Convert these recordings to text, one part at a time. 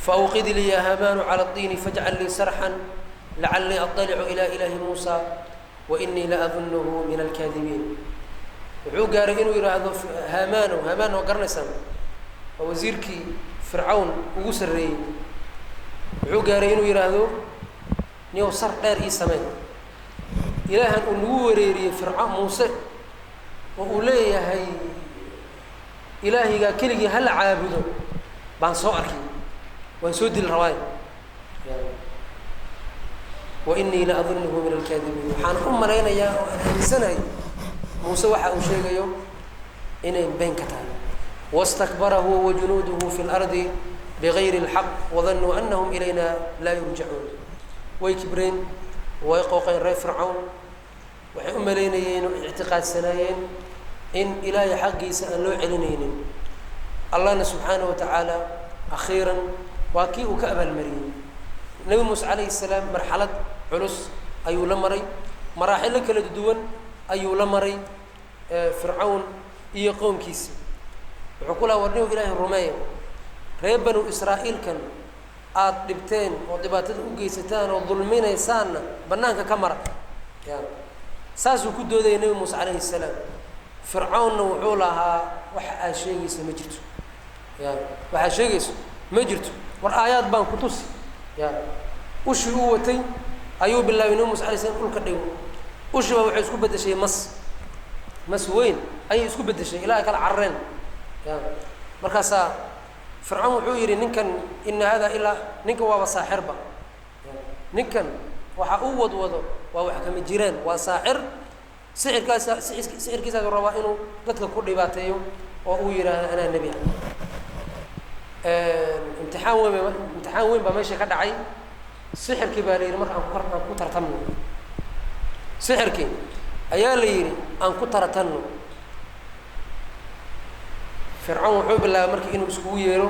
Faawqid lii ya hamaanu cala اdiini fajcal lii sarxan lacalii aطalicu ilaa ilaahi muusa wainii la adunuhu min alkaadibiin. Wuxuu gaaray inuu yidhaahdo Haamaano, Haamaan oo garanaysaan waa wasiirkii Fircawn ugu sarreeyey, wuxuu gaaray inuu yidhaahdo niyow sar dheer ii samey, ilaahan uu nagu wareeriyey Firca Muuse oo uu leeyahay ilaahigaa keligii hala caabudo baan soo arkay, waan soo dili rabaay. Wainii la adunuhu min alkaadibiin, waxaan u malaynayaa oo aan aaminsanahay Muuse waxa uu sheegayo inay been ka tahay. Wastakbara huwa wajunuuduhu fi lardi bigayri اlxaq wadanuu anahum ilayna laa yurjacuun. Way kibreen, way qooqeen reer Fircawn, waxay u malaynayeen oo ictiqaadsanaayeen in ilaahay xaggiisa aan loo celinaynin. Allahna subxaanaه wa tacaala akhiiran waa kii uu ka abaalmariyey Nebi Muuse calayhi salaam. Marxalad culus ayuu la maray, maraaxilo kala duwan ayuu la maray Fircawn iyo qowmkiisi. Wuxuu ku laha, war nihu ilaahay rumeeya, reer Banu Israa'iilkan aada dhibteen oo dhibaatada u geysataan oo dulminaysaanna banaanka ka mara. Ya saasuu ku doodayay Nebi Muuse calayhi salaam. Fircawnna wuxuu lahaa, waxa aad sheegayso ma jirto, ya waxaad sheegayso ma jirto, war aayaad baan ku tusi. Ya ushii uu watay ayuu bilaabay Nebi Muuse alay slam dhulka dhigo, ushii baa waxay isku beddeshay mas, mas weyn ayay isku beddeshay ilaa ay kala carareen. Ya markaasaa Fircawn wuxuu yidhi, ninkan ina hada ilaa ninkan waaba saaxirba, ninkan waxa uu wadwado waa wax kama jiraan, waa saaxir, sixirkaasa sixirkiisaasu rabaa inuu dadka ku dhibaateeyo oo uu yidhaahdo anaa nebi ah. Imtixaan weyn ba, imtixaan weyn baa meesha ka dhacay. Sixirkii baa la yidhi marka aan ku tartamno, sixirkii ayaa la yidhi aan ku tartanno. Fircawn wuxuu bilaabay marka inuu iskugu yeero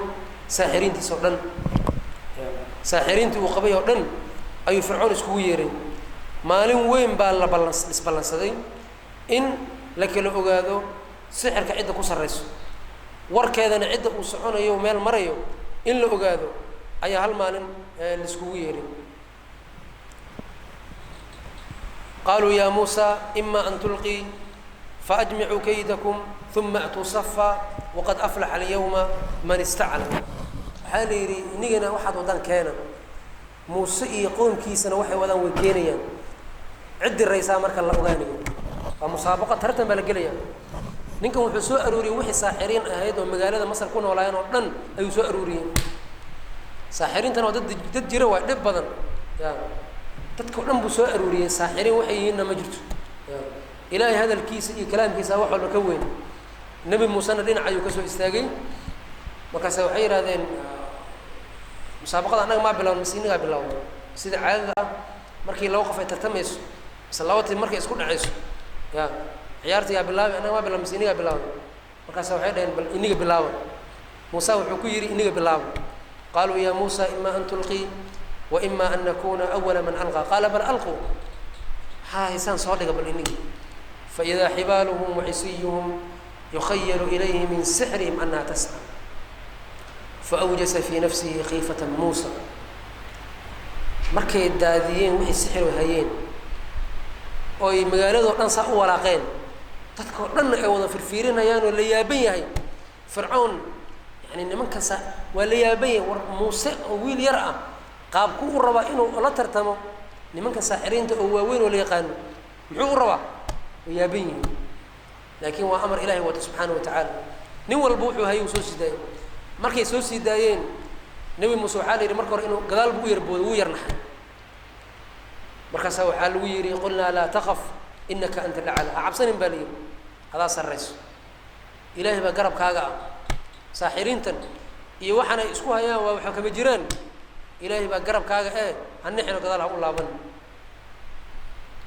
saaxiriintiis oo dhan, saaxiriintii uu qabay oo dhan ayuu Fircawn iskugu yeeray. Maalin weyn baa la ballan isballansaday in la kala ogaado sixirka cidda ku sarrayso, warkeedana cidda uu soconayo meel marayo in la ogaado ayaa hal maalin laiskugu yeeray. Qaaluu ya Muusa ima an tulqii faajmicuu kaydakum uma atuu safa waqad aflaxa alyawma man istacla. Waxaa la yidhi inigana waxaad wadaan keena, Muuse iyo qoomkiisana waxay wadaan way keenayaan, ciddi raysaa marka la ogaanayo. Waa musaabaqo, tartan baa la gelaya. Ninkan wuxuu soo aruuriyey wixii saaxiriin ahayd oo magaalada Masar ku noolaayeen oo dhan ayuu soo aruuriyey. Saaxiriintana waa dad jira, waa dhib badan. Ya dadka o dhan buu soo aruuriyey, saaxiriin waxay yihiinna ma jirto. Ya ilaahay hadalkiisa iyo kalaamkiisa wax walba ka weyn. Nebi Muusena dhinac ayuu kasoo istaagay. Markaase waxay yidhahdeen, musaabaqada annaga maa bilawna mise inagaa bilawna? Sida caadada ah markii laba qof ay tartamayso mise laba tim markay isku dhacayso, ya ciyaarta yaa bilaabay, annaga maa bilawna mise inigaa bilaawna? Markaasa waxay dhaheen, bal iniga bilaaba. Muuse wuxuu ku yidhi, iniga bilaaba. Qaaluu ya Muusa ima an tulqii wa ima an nakuna awala man alqaa. Qaala bal alquu, maxaa haysaan soo dhiga bal inigi. Faidaa xibaaluhum wacisiyuhum yukhayalu ilayhi min sixrihim annaha tasca faawjasa fii nafsihi khiifata Muusa. Markay daadiyeen wixii sixir hayeen ooy magaaladoo dhan saa u walaaqeen, dadkao dhanna ay wada firfiirinayaan oo la yaaban yahay Fircawn, yani nimankaasa waa la yaaban yahay, war Muuse oo wiil yar ah qaabku u rabaa inuu la tartamo nimanka saaxiriinta oo waaweyn oo la yaqaano, muxuu u rabaa? Way yaaban yihiin, laakiin waa amar ilahay wato subxaana wa tacaala. Nin walba wuxuu hayay uu soo sii daayey. Markay soo sii daayeen Nebi Muuse waxaa la yidhi marka hore inuu gadaal buu u yar booday, wuu yar naxay. Markaasaa waxaa lagu yidhi, qulnaa laa takaf inaka anta lacala, ha cabsanin baa la yidhi, adaa sarrayso, ilaahay baa garabkaaga ah. Saaxiriintan iyo waxaan ay isku hayaan waa waxa kama jiraan, ilaahay baa garabkaaga ee ha nixino, gadaal ha u laaban.